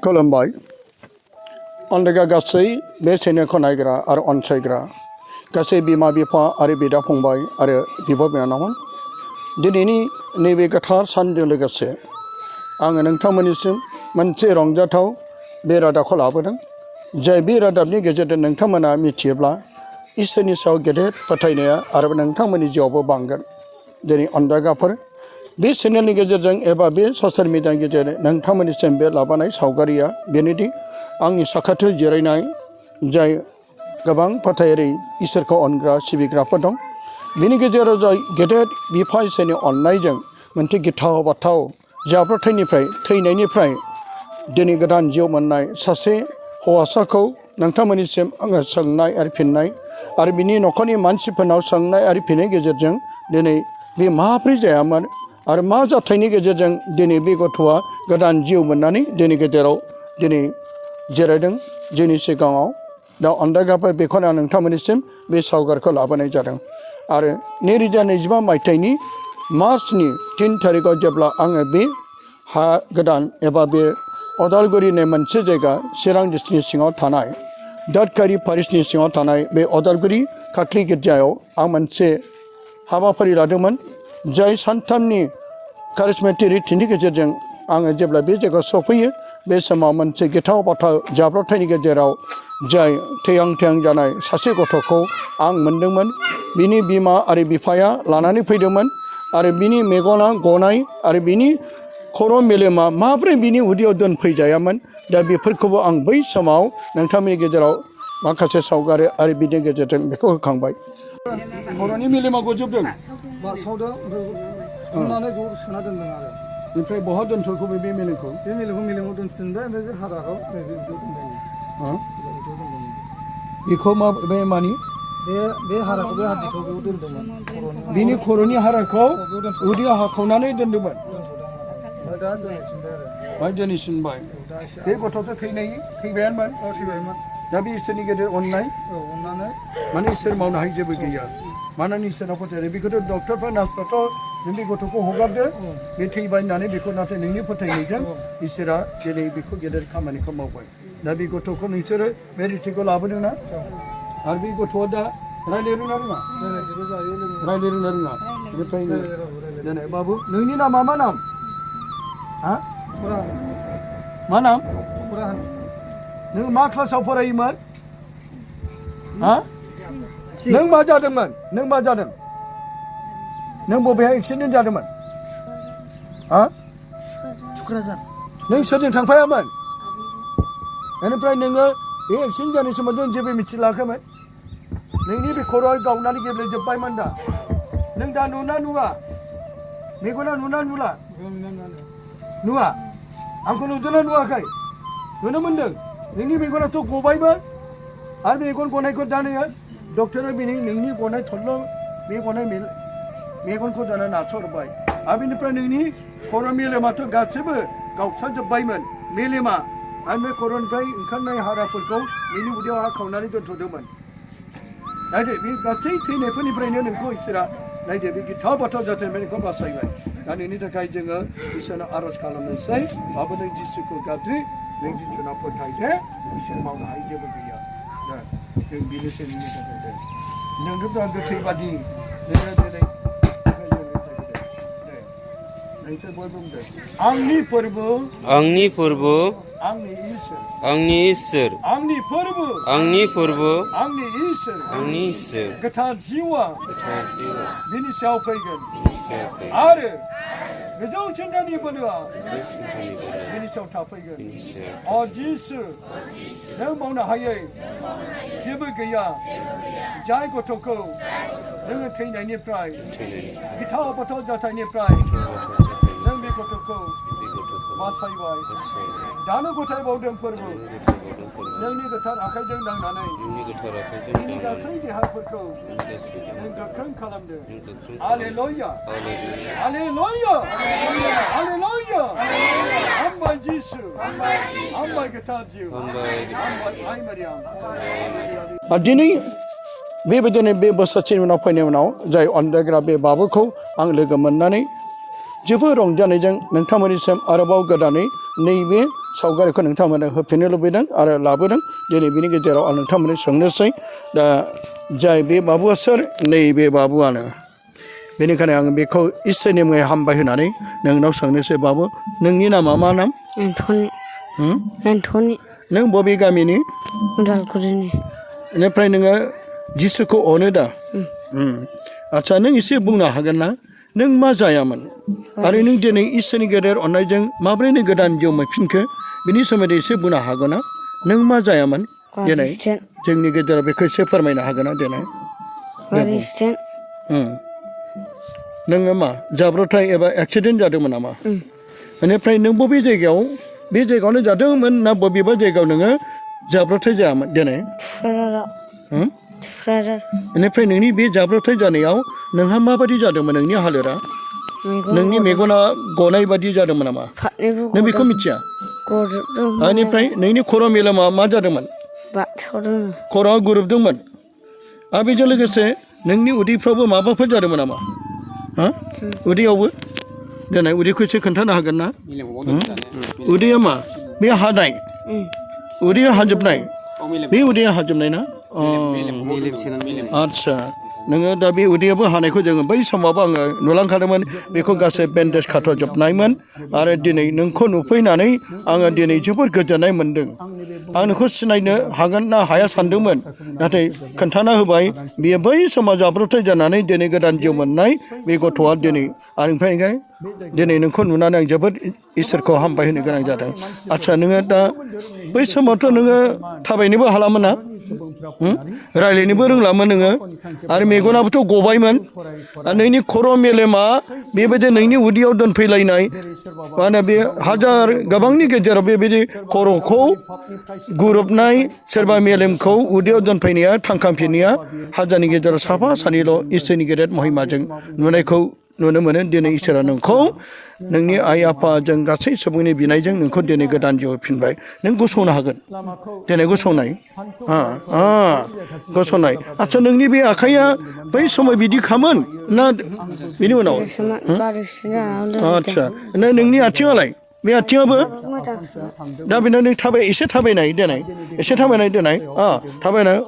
खुलुमबाय अनदेगा गासै बे चेनेलखौ नायग्रा आरो अनसायग्रा गासै बिमा बिफा आरो बिदा फंबाय आरो बिब' बिनानाव दिनैनि नैबे गोथार सानजों लोगोसे आङो नोंथांमोननिसिम मोनसे रंजाथाव बे रादाबखौ लाबोदों जाय बे रादाबनि गेजेरजों नोंथांमोना मिथियोब्ला इसोरनि सायाव गेदेर फोथायनाया आरो नोंथांमोननि जिउआवबो बांगोन दिनै अनदागाफोर बे चेनेलनि गेजेरजों एबा बे ससियेल मिडियानि गेजेरजों नोंथांमोननिसिम बे लाबोनाय सावगारिया बेनोदि आंनि साखाथियाव जिरायनाय जाय गोबां फोथायारि इसोरखौ अनग्रा सिबिग्राफोर दं बिनि गेजेराव जाय गेदेर बिफा इसोरनि अननायजों मोनसे गिथाव बाथाव जाब्रबथायनिफ्राय थैनायनिफ्राय दिनै गोदान जिउ मोननाय सासे हौवासाखौ नोंथांमोननिसिम आङो सोंनाय आरो फिननाय आरो बिनि न'खरनि मानसिफोरनाव सोंनाय आरो फिननायनि गेजेरजों दिनै बे माब्रै जायामोन आरो मा जाथायनि गेजेरजों दिनै बे गथ'आ गोदान जिउ मोननानै जोंनि गेजेराव दिनै जिरायदों जोंनि सिगाङाव दा अनदागाफोर बेखौनो आं नोंथांमोननिसिम बे सावगारिखौ लाबोनाय जादों आरो 2025 मायथाइनि मार्चनि 3 थारिखआव जेब्ला आङो बे हा गोदान एबा बे अदालगुरिनि मोनसे जायगा चिरां डिस्ट्रिक्टनि सिङाव थानाय दादगारि पारिसनि सिङाव थानाय बे अदालगुरि खाख्रि गिर्जायाव आं मोनसे हाबाफारि लादोंमोन जाय सानथामनि कारिजमेटिक रिट्रिटनि गेजेरजों आङो जेब्ला बे जायगायाव सफैयो बे समाव मोनसे गिथाव बाथाव जाब्रबथायनि गेजेराव जाय थैहां थैहां जानाय सासे गथ'खौ आं मोनदोंमोन बिनि बिमा आरो बिफाया लानानै फैदोंमोन आरो बिनि मेगना गनाय आरो बिनि खर' मेलेमा माब्रै बिनि उदैयाव दोनफैजायामोन दा बेफोरखौबो आं बै समाव नोंथांमोननि गेजेराव माखासे सावगारि आरो बिनि गेजेरजों बेखौ होखांबाय खर'नि मेलेमा गजोबदों सावदों थुनानै ज' सोना दोनदों आरो ओमफ्राय बहा दोनथ'खौ बे मेलेमखौ मेलेमाव दोनथुमबाय ओमफ्राय बे हाराखौ बेखौ मा बे मानि बे हाराखौ बे हादिखौ बेयाव दोनदोंमोन बिनि खर'नि हाराखौ उदैयाव हाखावनानै दोनदोंमोन दा दोनफिनबाय आरो दोनैसिनबाय बे गथ'थ' थैबायानोमोन थैबायमोन दा बे इसोरनि गेदेर अननाय अननानै माने इसोर मावनो हायै जेबो गैया मानोना इसोरा फोथायनाय बेखौथ' डक्टरफ्रा नार्सफ्राथ' नों बे गथ'खौ हगारदो बे थैबाय होननानै बेखौ नाथाय नोंनि फोथायनायजों इसोरा दिनै बेखौ गेदेर खामानिखौ मावबाय दा बे गथ'खौ नोंसोरो बे रिटिखौ लाबोदों ना आरो बे गथ'आ दा रायज्लायनो रोङा रायज्लायनो रोङा बेनिफ्राय दिनै बाबु नोंनि नामा मा नाम हा मा नाम नों मा क्लासाव फरायोमोन हा नों मा जादोंमोन नों मा जादों नों बबेहाय एक्सिडेन्ट जादोंमोन हा थुक्राझार नों सोरजों थांफायामोन बेनिफ्राय नोङो बे एक्सिडेन्ट जानाय समाव जों जेबो मिथिलाखैमोन नोंनि बे खर'आ गावनानै गेब्लेजोब्बायमोन दा नों दा नुना नुवा मेगना नुना नुला नुवा आंखौ नुदोंना नुवाखै नुनो मोन्दों नोंनि मेगनाथ' गबायमोन आरो मेगन गनायखौ दा नोङो डक्टरा नोंनि गनाय थरल' बे गनाय मेगनखौ दाना नारस'रबाय आरो बेनिफ्राय नोंनि खर' मेलेमाथ' गासैबो गावस्राजोब्बायमोन मेलेमा आरो बे खर'निफ्राय ओंखारनाय हाराफोरखौ नोंनि उदैयाव हाखावनानै दोनथ'दोंमोन नायदो बे गासै थैनायफोरनिफ्रायनो नोंखौ इसोरा नायदो बे गिथाव बाथाव जाथायनिफ्राय नोंखौ बासायबाय दा नोंनि थाखाय जोङो इसोरनाव आर'ज खालामनोसै बाबु नों जिसुखौ गाबज्रि नों जिसुनाव फोथायदो इसोर मावनो हायै जेबो गैया दा जों बेनोसै नोंनि थाखाय नोंथ' दा गोथै बादि नोङो दिनै नोंसोर बयबो बुंदो आंनि फोरबो आंनि फोरबो आंनि इसोर आंनि इसोर आंनि फोरबो आंनि फोरबो आंनि इसोर आंनि इसोर गोथार जिउआ जिउआ बिनि सायाव फैगोन इसोर आरो गोजौ सिन्थानि बोलोआ बिनि सायाव थाफैगोन अ जिसु नों मावनो हायै जेबो गैया जाय गथ'खौ नोङो थैनायनिफ्राय गिथाव बाथाव जाथायनिफ्राय नों बे गथ'खौ बासायबाय दानो गथायबावदों फोरबो नोंनि गोथार आखाइजों दांनानै नोंनि गासै देहाफोरखौ नों गोख्रों खालामदों हालेलुया हालेलुया हालेलुया हामबाय जिसु हामबाय गोथार जिउ हामबाय आइ मारियाम दिनै बेबायदिनो बे बोसोरसेनि उनाव फैनायनि उनाव जाय अनजायग्रा बे बाबुखौ आं लोगो मोननानै जोबोद रंजानायजों नोंथांमोननिसिम आरोबाव गोदानै नैबे सावगारिखौ नोंथांमोना होफिननो लुबैदों आरो लाबोदों दिनै बिनि गेजेराव आं नोंथांमोननो सोंनोसै दा जाय बे बाबुआ सोर नैबे बाबुआनो बेनिखायनो आं बेखौ इसोरनि मुङै हामबाय होनानै नोंनाव सोंनोसै बाबु नोंनि नामा मा नाम एन्थनि एन्थनि नों बबे गामिनि उदालगुरिनि बेनिफ्राय नोङो जिसुखौ अनो दा आच्चा नों एसे बुंनो हागोन ना नों मा जायामोन आरो नों दिनै इसोरनि गेदेर अननायजों माब्रै नों गोदान जिउ मोनफिनखो बिनि सोमोन्दै एसे बुंनो हागोन ना नों मा जायामोन दिनै जोंनि गेजेराव बेखौ एसे फोरमायनो हागोन ना दिनै नोङो मा जाब्रबथाय एबा एक्सिडेन्ट जादोंमोन नामा बेनिफ्राय नों बबे जायगायाव बे जायगायावनो जादोंमोन ना बबेबा जायगायाव नोङो जाब्रबथाय जायामोन दिनै बेनिफ्राय नोंनि बे जाब्रबथाय जानायाव नोंहा माबायदि जादोंमोन नोंनि हालोदा नोंनि मेगना गनाय बादि जादोंमोन नामा नों बेखौ मिथिया बेनिफ्राय नोंनि खर' मेलेमा मा जादोंमोन खर'आ गुरुबदोंमोन आरो बेजों लोगोसे नोंनि उदैफ्रावबो माबाफोर जादोंमोन नामा उदैयावबो दिनै उदैखौ एसे खोन्थानो हागोन ना उदैया मा बे हानाय उदैया हाजोबनाय बे उदैया हाजोबनाय ना आच्चा नोङो दा बे उदैयाबो हानायखौ जोङो बै समावबो आङो नुलांखादोंमोन बेखौ गासै बेन्डेज खाथ'जोबनायमोन आरो दिनै नोंखौ नुफैनानै आङो दिनै जोबोद गोजोननाय मोन्दों आं नोंखौ सिनायनो हागोन ना हाया सानदोंमोन नाथाय खोन्थाना होबाय बियो बै समाव जाब्रबथाय जानानै दिनै गोदान जिउ मोननाय बे गथ'आ दिनै आरो ओमफ्राय दिनै नोंखौ नुनानै आं जोबोद इसोरखौ हामबाय होनो गोनां जादों आच्चा नोङो दा बै समावथ' नोङो थाबायनोबो हालामोन ना रायज्लायनोबो रोंलामोन नोङो आरो मेगनाबोथ' गबायमोन आरो नोंनि खर' मेलेमा बेबायदि नोंनि उदैयाव दोनफैलायनाय माने बे हाजार गोबांनि गेजेराव बेबायदि खर'खौ गुरुबनाय सोरबा मेलेमखौ उदैयाव दोनफैनाया थांखांफिननाया हाजारनि गेजेराव साफा सानैल' इसोरनि गेदेर महिमाजों नुनायखौ नुनो मोनो दिनै इसोरा नोंखौ नोंनि आइ आफाजों गासै सुबुंनि बिनायजों नोंखौ दिनै गोदान जिउ होफिनबाय नों गसंनो हागोन दिनै गसंनाय गसंनाय आच्चा नोंनि बे आखाइया बै समाव बिदिखामोन ना बिनि उनाव आच्चा नोंनि आथिङालाय बे आथिङाबो दा बेनो नों एसे थाबायनाय देनाय एसे थाबायनाय देनाय थाबायनाय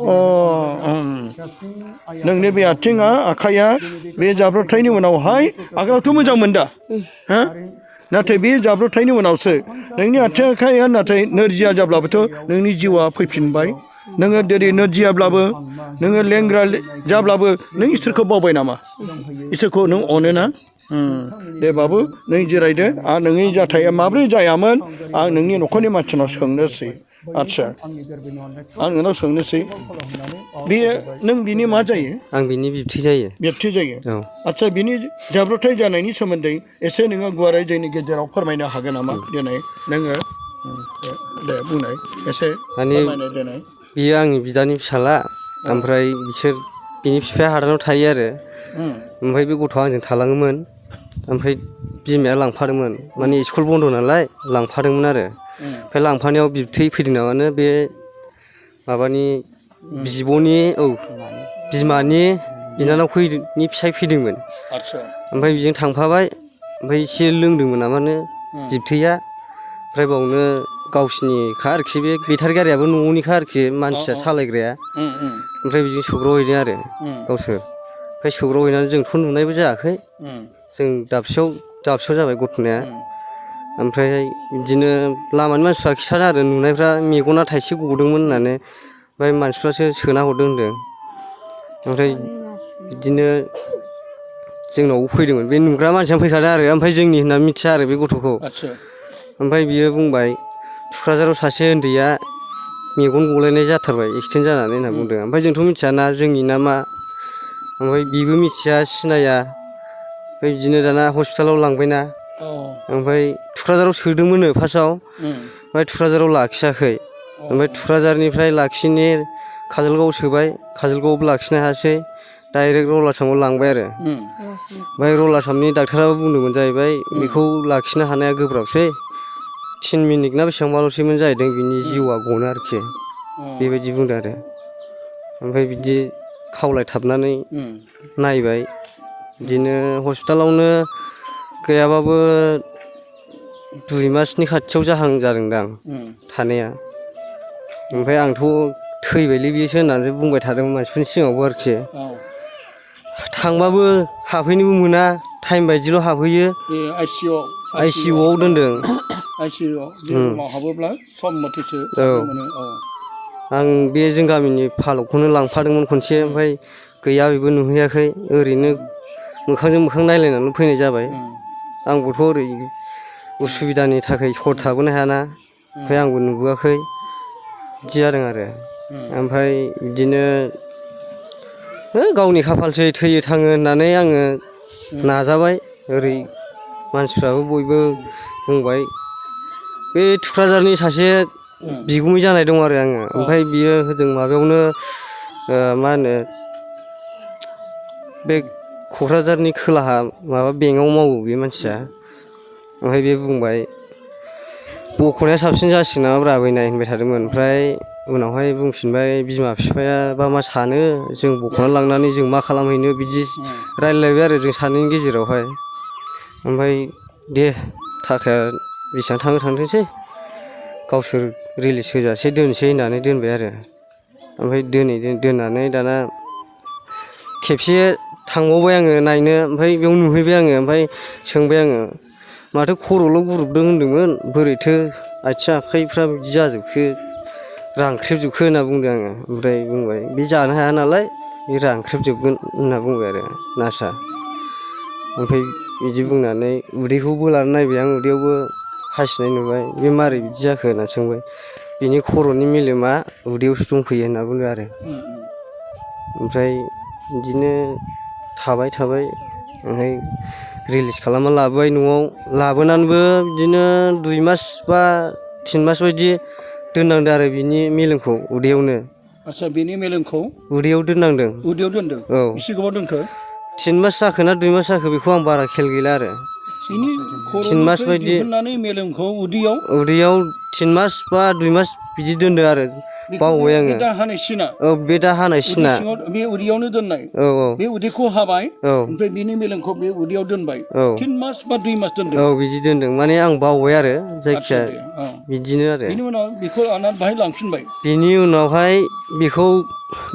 नोंनि बे आथिङा आखाइया बे जाब्रबथायनि उनावहाय आगोलावथ' मोजांमोन दा नाथाय बे जाब्रबथायनि उनावसो नोंनि आथिं आखाइया नाथाय नोरजिया जाब्लाबोथ' नोंनि जिउआ फैफिनबाय नोङो दिनै नोरजियाब्लाबो नोङो लेंग्रा जाब्लाबो नों इसोरखौ बावबाय नामा इसोरखौ नों अनो ना दे बाबु नों जिरायदो आरो नोंनि जाथाया माब्रै जायामोन आं नोंनि न'खरनि मानसिनाव सोंनोसै आच्चा आं नोंनाव सोंनोसै बेयो नों बिनि मा जायो आं बिनि बिबथै जायो बिबथै जायो आच्चा बिनि जाब्रबथाय जानायनि सोमोन्दै एसे नोङो गुवारै जोंनि गेजेराव फोरमायनो हागोन नामा दिनै नोङो दे बुंनाय एसे फोरमायनाय देनाय बियो आंनि बिदानि फिसाला ओमफ्राय बिनि बिफाया हादानाव थायो आरो ओमफ्राय बे गथ'आ आंजों थालाङोमोन ओमफ्राय बिमाया लांफादोंमोन माने स्कुल बन्द' नालाय लांफादोंमोन आरो ओमफ्राय लांफानायाव बिबथै फैदों नामानो बे माबानि बिब'नि बिमानि बिनानावनि फिसाय फैदोंमोन ओमफ्राय बेजों थांफाबाय ओमफ्राय एसे लोंदोंमोन नामानो बिबथैया ओमफ्राय बावनो गावसिनिखा आरोखि बे बेटारि गारियाबो न'निखा आरोखि मानसिया सालायग्राया ओमफ्राय बिजों सौग्रावहैदों आरो गावसोर ओमफ्राय सौग्रावहैनानै जोंथ' नुनायबो जायाखै जों दाबसेयाव जाबाय घटनाया ओमफ्राय बिदिनो लामानि मानसिफ्रा खिथादों आरो नुनायफ्रा मेगना थाइसे गदोंमोन होननानै ओमफ्राय मानसिफ्रासो सोना हरदों होनदों ओमफ्राय बिदिनो जोंनावबो फैदोंमोन बे नुग्रा मानसियानो फैखादों आरो ओमफ्राय जोंनि होनना मिथिया आरो बे गथ'खौ ओमफ्राय बियो बुंबाय थुक्राझाराव सासे उन्दैया मेगन गलायनाय जाथारबाय एक्सिडेन्ट जानानै होनना बुंदों ओमफ्राय जोंथ' मिथियाना जोंनि ना मा ओमफ्राय बिबो मिथिया सिनाया ओमफ्राय बिदिनो दाना हस्पिटालाव लांबायना ओमफ्राय थुक्राझाराव सोदोंमोननो फार्स्टआव ओमफ्राय थुक्राझाराव लाखियाखै ओमफ्राय थुक्राझारनिफ्राय लाखिनो काजलगावआव सोबाय काजलगावआवबो लाखिनो हायासै डाइरेक्ट रलासामाव लांबाय आरो ओमफ्राय रलासामनि डाक्टाराबो बुंदोंमोन जाहैबाय बेखौ लाखिनो हानाया गोब्राबसै 3 मिनिट ना बेसेबांबाल'सैमोन जाहैदों बिनि जिउआ गनो आरोखि बेबायदि बुंदों आरो ओमफ्राय बिदि खावलायथाबनानै नायबाय बिदिनो हस्पिटालावनो गैयाबाबो 2 मासनि खाथियाव जाहां जादोंदां थानाया ओमफ्राय आंथ' थैबायलै बियोसो होननानै बुंबाय थादोंमोन मानसिफोरनि सिगाङावबो आरोखि थांबाबो हाबहैनोबो मोना टाइम बायदिल' हाबहैयो बे आइसिइउआव दोनदों आइसिइउआव जेराव हाबोब्ला सम मथेसो मोनो आं बे जों गामिनि फालकखौनो लांफादोंमोन खनसे ओमफ्राय गैया बेबो नुहैयाखै ओरैनो मोखांजों मोखां नायलायनानैल' फैनाय जाबाय आंबोथ' ओरै उसुबिदानि थाखाय हर थाबोनो हायाना ओमफ्राय आंबो नुबोआखै बिदि जादों आरो ओमफ्राय बिदिनो गावनि खाफालसै थैयो थाङो होननानै आङो नाजाबाय ओरै मानसिफ्राबो बयबो बुंबाय बे थुक्राझारनि सासे बिगुमै जानाय दं आरो आङो ओमफ्राय बियो होजों माबायावनो मा होनो बे क'क्राझारनि खोलाहा माबा बेंकआव मावो बे मानसिया ओमफ्राय बे बुंबाय बख'नाया साबसिन जासिगोन नामा ब्रा बैनाय होनबाय थादोंमोन ओमफ्राय उनावहाय बुंफिनबाय बिमा बिफाया बा मा सानो जों बख'ना लांनानै जों मा खालामहैनो बिदि रायलायलायबाय आरो जों सानैनि गेजेरावहाय ओमफ्राय दे थाखाया बेसेबां थाङो थांथोंसै गावसोर रिलिज होजासे दोनसै होननानै दोनबाय आरो ओमफ्राय दोननानै दाना खेबसे थांबावबाय आङो नायनो ओमफ्राय बेयाव नुहैबाय आङो ओमफ्राय सोंबाय आङो माथो खर'ल' गुरुबदों होनदोंमोन बोरैथो आथिं आखाइफ्रा बिदि जाजोबखो रानख्रेबजोबखो होनना बुंदों आङो ओमफ्राय बुंबाय बे जानो हाया नालाय बे रानख्रेबजोबगोन होनना बुंबाय आरो नार्सआ ओमफ्राय बिदि बुंनानै उदैखौ बोलानानै नायबाय आं उदैयावबो हासिनाय नुबाय बे मारै बिदि जाखो होनना सोंबाय बिनि खर'नि मेलेमा उदैयावसो दंफैयो होनना बुंदों आरो ओमफ्राय बिदिनो थाबाय ओमफ्राय रिलिज खालामना लाबोबाय न'आव लाबोनानैबो बिदिनो 2 मास बा 3 मास बायदि दोननांदों आरो बिनि मेलेमखौ उदैयावनो आच्छा बेनि मेलेमखौ उदैयाव दोननांदों उदैयाव दोनदों औ बेसे गोबाव दोनखो 3 मास जाखो ना 2 मास जाखो बेखौ आं बारा खेल गैला आरो बिनि 3 मास खर'निफ्राय बायदि दिहुननानै मेलेमखौ उदैयाव 3 मास बा 2 मास बिदि दोनदों आरो बावबाय आङो बे दा हानाय सिना औ बे दा हानाय सिना बे उदैयावनो दोननाय औ बे उदैखौ हाबाय औ ओमफ्राय बिनि मेलेमखौ बे उदैयाव दोनबाय औ 3 मास बा 2 मास दोनदों औ बिदि दोनदों माने आं बावबाय आरो जायखिया आच्छा दे, बिदिनो आरो बिनि उनाव बेखौ लानानै बाहाय लांफिनबाय बिनि उनावहाय बेखौ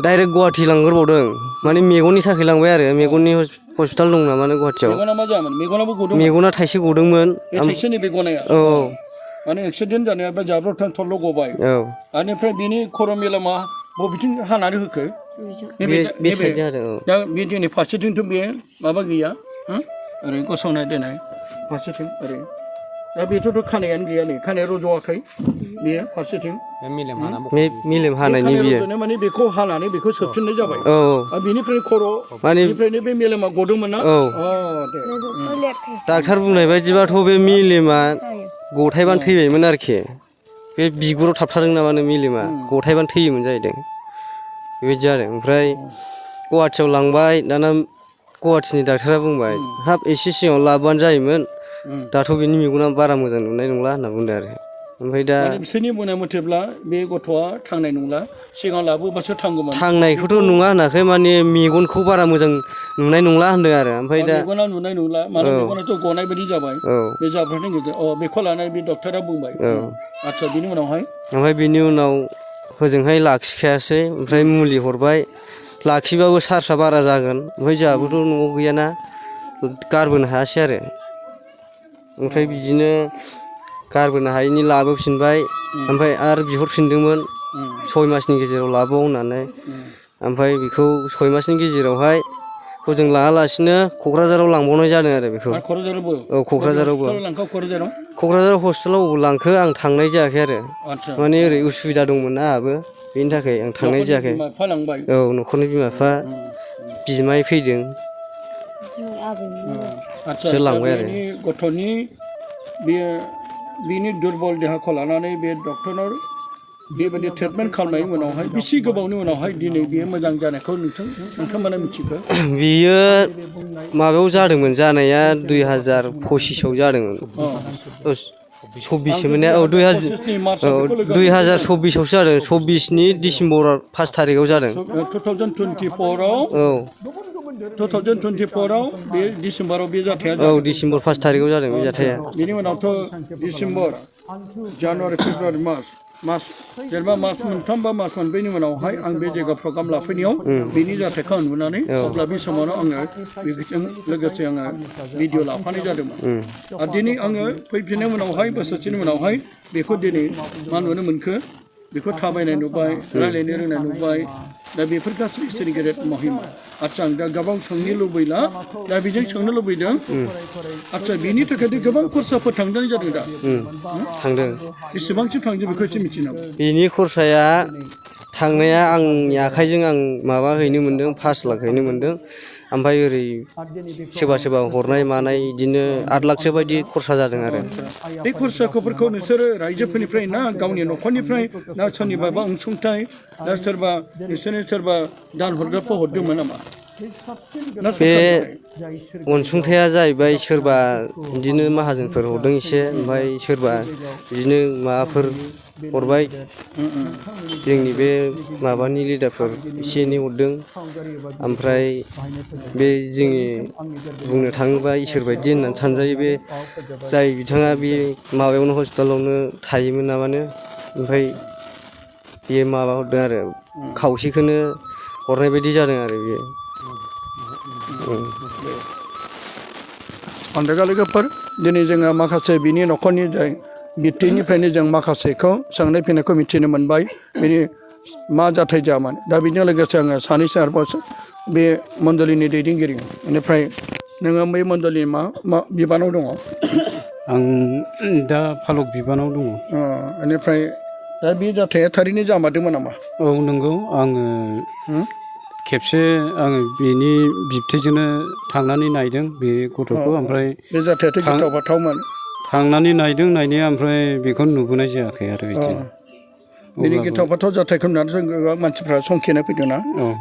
डाइरेक्ट गुवाहाटि लांग्रोबावदों माने मेगननि थाखाय लांबाय आरो मेगननि हस्पिटाल दं नामा गुवाहाटियाव मेगना मा जायामोन मेगनाबो गदोंमोन मेगना थाइसे गदोंमोन बे थाइसे नैबे गनाया औ माने एक्सिडेन्ट जानाया बे जाब्रबथाय थरल' गबाय औ बेनिफ्राय बिनि खर' मेलेमा बबेथिं हानानै होखो बे साइडजों आरो औ दा बे दिनै फारसेथिंथ' बे माबा गैया ओरै गसंनाय दोननाय फारसेथिं ओरै दा बेथ'थ' खानायानो गैया नै खानाया रज'वाखै बेयो फारसेथिं मेलेम हानायनि खानाय बियो रज'नाय माने बेखौ हानानै बेखौ सोबफिननाय जाबाय औ बेनिफ्रायनो खर' माने बेनिफ्रायनो बे मेलेमा गदोंमोन ना औ दे डाक्टार बुंनाय बायदिबाथ' बे मेलेमा गथायबानो थैबायमोन आरोखि बे बिगुराव थाबथादों नामानो मेलेमा गथायबानो थैयोमोन जाहैदों बेबायदि आरो ओमफ्राय गुवाहाटियाव लांबाय दाना गुवाहाटिनि डाक्टारा बुंबाय हाब एसे सिगाङाव लाबोबानो जायोमोन दाथ' बिनि मेगना बारा मोजां नुनाय नंला होनना बुंदों आरो ओमफ्राय दा बिसोरनि बुंनाय मथेब्ला बे गथ'आ थांनाय नंला सिगां लाबोबासो थांगौमोन थांनायखौथ' नङा होनाखै माने मेगनखौ बारा मोजां नुनाय नंला होनदों आरो ओमफ्राय दा मेगना नुनाय नंला मानो मेगनाथ' गनाय बायदि जाबाय औ बे जाब्रबथायनि गेजेरजों बेखौ लानानै बे डक्टरा बुंबाय आच्छा बिनि उनावहाय ओमफ्राय बिनि उनाव होजोंहाय लाखिखायासै ओमफ्राय मुलि हरबाय लाखिबाबो चार्जआ बारा जागोन ओमफ्राय जोंहाबोथ' न'आव गैयाना गारबोनो हायासै आरो ओमफ्राय बिदिनो गारबोनो हायैनि लाबोफिनबाय ओमफ्राय आरो बिहरफिनदोंमोन 6 मासनि गेजेराव लाबोबाव होननानै ओमफ्राय बेखौ 6 मासनि गेजेरावहाय हजों लाङालासिनो क'क्राझाराव लांबावनाय जादों आरो बेखौ क'क्राझारावबो औ क'क्राझारावबो क'क्राझाराव हस्पिटालाव लांखो आं थांनाय जायाखै आरो माने ओरै उसुबिदा दंमोन ना आंहाबो बेनि थाखाय आं थांनाय जायाखै औ न'खरनि बिमा बिफा बिमाय फैदों आच्छा लांबाय आरो गथ'नि बेयो बिनि दुरबल देहाखौ लानानै बे डक्टरनाव बेबायदि ट्रिटमेन्ट खालामनायनि उनावहाय बेसे गोबावनि उनावहाय दिनै बेयो मोजां जानायखौ नोंथांमोना मिथिखो बियो माबायाव जादोंमोन जानाया 2025आव जादोंमोन 26 मोन औ 2026आवसो जादों 26नि डिसेम्बर 1 थारिखआव जादों 2024आव औ 2024 आव बे डिसेम्बराव बे जाथाया औ डिसेम्बर 1 थारिखआव जादों बे जाथाया बिनि उनावथ' डिसेम्बर जानुवारि फेब्रुवारि मास जेनेबा मास मोनथाम बा मास मोनब्रैनि उनावहाय आं बे जायगा प्रग्राम लाफैनायाव बिनि जाथायखौ आं नुनानै अब्ला बे समावनो आङो बेजों लोगोसे आङो भिडिअ लाफानाय जादोंमोन आरो दिनै आङो फैफिननाय उनावहाय बोसोरसेनि उनावहाय बेखौ दिनै मा नुनो मोनखो बेखौ थाबायनाय नुबाय रायज्लायनो रोंनाय नुबाय दा बेफोर गासैबो इसोरनि गेदेर महिमा आच्चा आं दा गोबां सोंनो लुबैला दा बेजों सोंनो लुबैदों आच्चा बेनि थाखाय गोबां खरसाफोर थांनाय जादों दा थांदों बेसेबांसो थांदों बेखौ एसे मिथिनांगौ बेनि खरसाया थांनाया आंनि आखाइजों आं माबा हैनो मोन्दों 5 लाख हैनो मोन्दों ओमफ्राय ओरै सोरबा हरनाय मानाय बिदिनो 8 लाखसो बायदि खरसा जादों आरो बे खरसाफोरखौ नोंसोरो रायजोफोरनिफ्राय ना गावनि न'खरनिफ्राय ना सोरनिबा अनसुंथाइ ना सोरबा नोंसोरनो सोरबा दान हरग्राफोर हरदोंमोन नामा बे अनसुंथाया जाहैबाय सोरबा बिदिनो माहाजोनफोर हरदों एसे ओमफ्राय सोरबा बिदिनो माबाफोर हरबाय जोंनि बे माबानि लिडारफोर एसे एनै हरदों ओमफ्राय बे जोंनि बुंनो थाङोबा इसोर बायदि होननानै सानजायो बे जाय बिथाङा बे माबायावनो हस्पिटालावनो थायोमोन नामानो ओमफ्राय बे माबा हरदों आरो खावसेखौनो हरनाय बायदि जादों आरो बेयो अन्दागा लोगोफोर दिनै जोङो माखासे बिनि न'खरनि जाय बिबथैनिफ्रायनो जों माखासेखौ सोंनाय फिननायखौ मिथिनो मोनबाय बिनि मा जाथाय जायामोन दा बेजों लोगोसे आङो सानैसो आरोबाव बे मण्डलिनि दैदेनगिरि बेनिफ्राय नोङो बै मण्डलिनि मा बिबानाव दङ आं दा फालक बिबानाव दङ बेनिफ्राय दा बे जाथाया थारैनो जामारदोंमोन नामा औ नंगौ आङो खेबसे आङो बेनि बिबथैजोंनो थांनानै नायदों बे गथ'खौ ओमफ्राय बे जाथायाथ' गिथाव बाथावमोन थांनानै नायदों नायनाया ओमफ्राय बेखौ नुबोनाय जायाखै आरो बिदि बिनि गिथाव बाथाव जाथायखौ नुनानै जों गोबां मानसिफ्रा संखिनो फैदोंना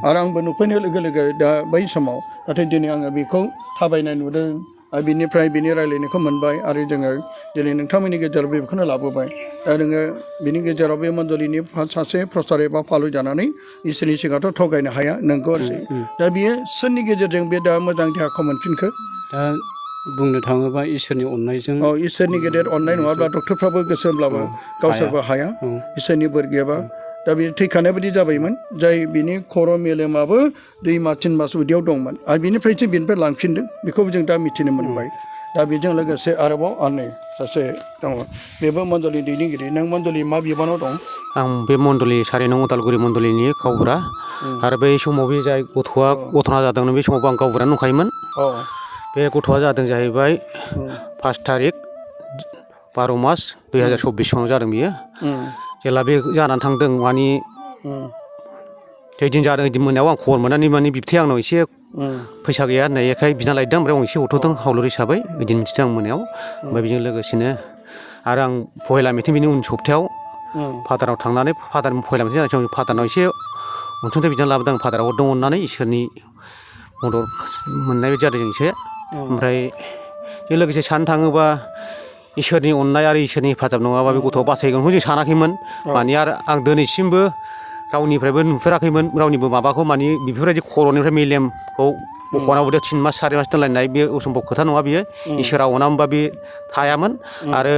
आरो आंबो नुफैनाय लोगो लोगो दा बै समाव नाथाय दिनै आङो बेखौ थाबायनाय नुदों आरो बिनिफ्राय बिनि रायज्लायनायखौ मोनबाय आरो जोङो दिनै नोंथांमोननि गेजेराव बेखौनो लाबोबाय दा नोङो बिनि गेजेराव बे मण्डलिनि सासे प्रसार एबा फालु जानानै इसोरनि सिगाङावथ' थगायनो हाया नोंगौ आरो दा बियो सोरनि गेजेरजों बे दा मोजां देहाखौ मोनफिनखो दा बुंनो थाङोबा इसोरनि अननायजों इसोरनि गेदेर अननाय नङाब्ला डक्टरफ्राबो गोसो होमब्लाबो गावसोरबो हाया इसोरनि बोर गैयाबा दा बे थैखानाय बायदि जाबायमोन जाय बिनि खर' मेलेमाबो 2 मास 3 मास उदैयाव दंमोन आरो बिनिफ्रायसो बिनिफ्राय लांफिनदों बेखौबो जों दा मिथिनो मोनबाय दा बेजों लोगोसे आरोबाव आनै सासे दङ बेबो मण्डलि दैदेनगिरि नों मण्डलि मा बिबानाव दं आं बे मण्डलि 4 नं उदालगुरि मण्डलिनि गावबुरा आरो बै समाव बे जाय गथ'आ घटना जादोंमोन बे समावबो आं गावबुरानो दंखायोमोन बे गथ'आ जादों जाहैबाय 5 थारिख 12 मास 2024 सनाव जादों बियो जेला बे जानानै थांदों मानि दिन जादों दिन मोनायाव आं खबर मोननानै माने बिबथैया आंनाव एसे फैसा गैया होननायखाय बिना लायदों ओमफ्राय आं एसे हरथ'दों हावलर हिसाबै बिदिनो मिथिदों आं मोनायाव ओमफ्राय बेजों लोगोसेनो आरो आं पहेला मिटिं बिनि उन सप्तायाव फादाराव थांनानै फादार पहेला मिटिं जानाय समाव फादारनाव एसे अनसुंथाइ बिनानै लाबोदों फादारा हरदों अननानै इसोरनि मदद मोननाय बायदि जादों एसे ओमफ्राय बेजों लोगोसे साननो थाङोबा इसोरनि अननाय आरो इसोरनि हेफाजाब नङाबा बे गथ'आ बासायगोनखौ जों सानाखैमोन माने आरो आं दिनैसिमबो रावनिफ्रायबो नुफेराखैमोन रावनिबो माबाखौ माने बेफोरबायदि खर'निफ्राय मेलेमखौ बख'ना उदैयाव 3 मास 4 मास दोनलायनाय बे असम्भब खोथा नङा बियो इसोरा अनामोनबा बे थायामोन आरो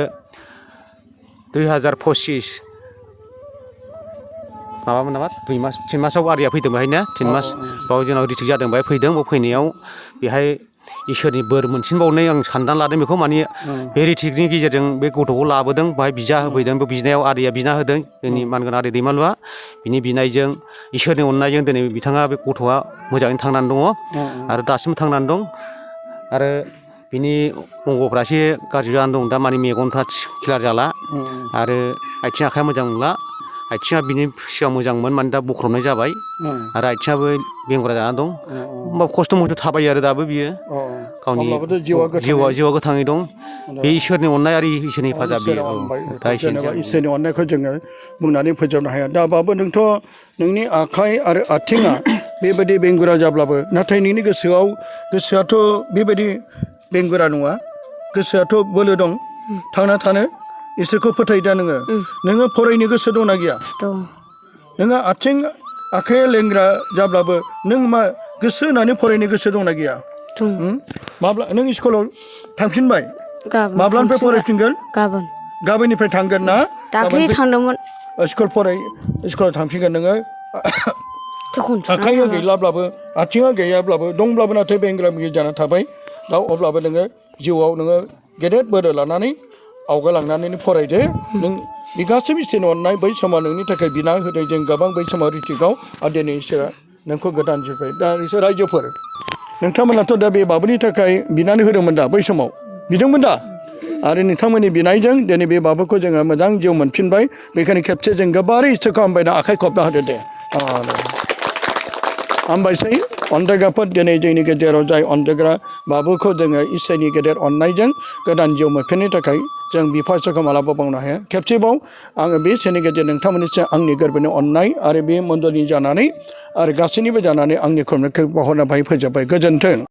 2025 माबामोन नामा 2 मास 3 मासाव आरिया फैदों बेहाय ना 3 मास बाव जोंनाव रिटिक जादों बेहाय फैदों बाव फैनायाव बेहाय इसोरनि बोर मोनसिनबावनाय आं साननानै लादों बेखौ माने बे रिटिकनि गेजेरजों बे गथ'खौ लाबोदों बाहाय बिजा होफैदों बे बिनायाव आदैया बिना होदों जोंनि मानगोनां आदै दैमालुआ बिनि बिनायजों इसोरनि अननायजों दिनै बिथाङा बे गथ'आ मोजाङैनो थांनानै दङ आरो दासिमबो थांनानै दं आरो बिनि अंगफ्रा एसे गाज्रि जानानै दं दा माने मेगनफ्रा क्लियार जाला आरो आथिं आखाइया मोजां नंला आथिङा बिनि सिगां मोजांमोन माने दा बख्रबनाय जाबाय आरो आथिङाबो बेंगुरा जाना दं होमबा खस्थ' मस्थ' थाबायो आरो दाबो बियो गावनि जिउआ गोथाङै दं बे इसोरनि अननाय आरो इसोरनि हेफाजाब बेयो दा इसोरनि अननायखौ जोङो बुंनानै फोजोबनो हाया दा बाबो नोंथ' नोंनि आखाइ आरो आथिङा बेबायदि बेंगुरा जाब्लाबो नाथाय नोंनि गोसोआथ' बेबायदि बेंगुरा नङा गोसोआथ' बोलो दं थांना थानो इसोरखौ फोथायदा नोङो फरायनो गोसो दंना गैया दं नोङो आथिं आखाइ लेंग्रा जाब्लाबो नों मा गोसो होनानै फरायनो गोसो दंना गैया दं माब्ला नों स्कुलाव थांफिनबाय गाबोन माब्लानिफ्राय फरायफिनगोन गाबोन गाबोननिफ्राय थांगोन ना दाख्लै थांदोंमोन स्कुलाव थांफिनगोन नोङो दखान आखाइया गैलाब्लाबो आथिङा गैयाब्लाबो दंब्लाबो नाथाय बेंग्रा बेंग्रि जाना थाबाय दा अब्लाबो नोङो जिउआव नोङो गेदेर बोरो लानानै आवगायलांनानै फरायदो नों बे गासैबो इसोरनि अननाय बै समाव नोंनि थाखाय बिना होदों जों गोबां बै समाव रिटिकआव आरो दिनै इसोरा नोंखौ गोदान जिउबाय दा इसोर रायजोफोर नोंथांमोनाथ' दा बे बाबुनि थाखाय बिनानै होदोंमोन दा बै समाव बिदोंमोन दा आरो नोंथांमोननि बिनायजों दिनै बे बाबुखौ जोङो मोजां जिउ मोनफिनबाय बेखायनो खेबसे जों गोबारै इसोरखौ हामबायना आखाइ खबना होदो दे हामबायसै अनजायग्राफोर दिनै जोंनि गेजेराव जाय अनजायग्रा बाबुखौ जोङो इसोरनि गेदेर अननायजों गोदान जिउ मोनफिननो थाखाय जों बिफा इसोरखौ मालाबा बावनो हाया खेबसेबाव आङो बे सेनि गेजेर नोंथांमोननिसिम आंनि गोरबोनि अननाय आरो बे मण्डलनि जानानै आरो गासैनिबो जानानै आंनि खुलुमनायखौ बावहरनो फोजोबबाय गोजोन्थों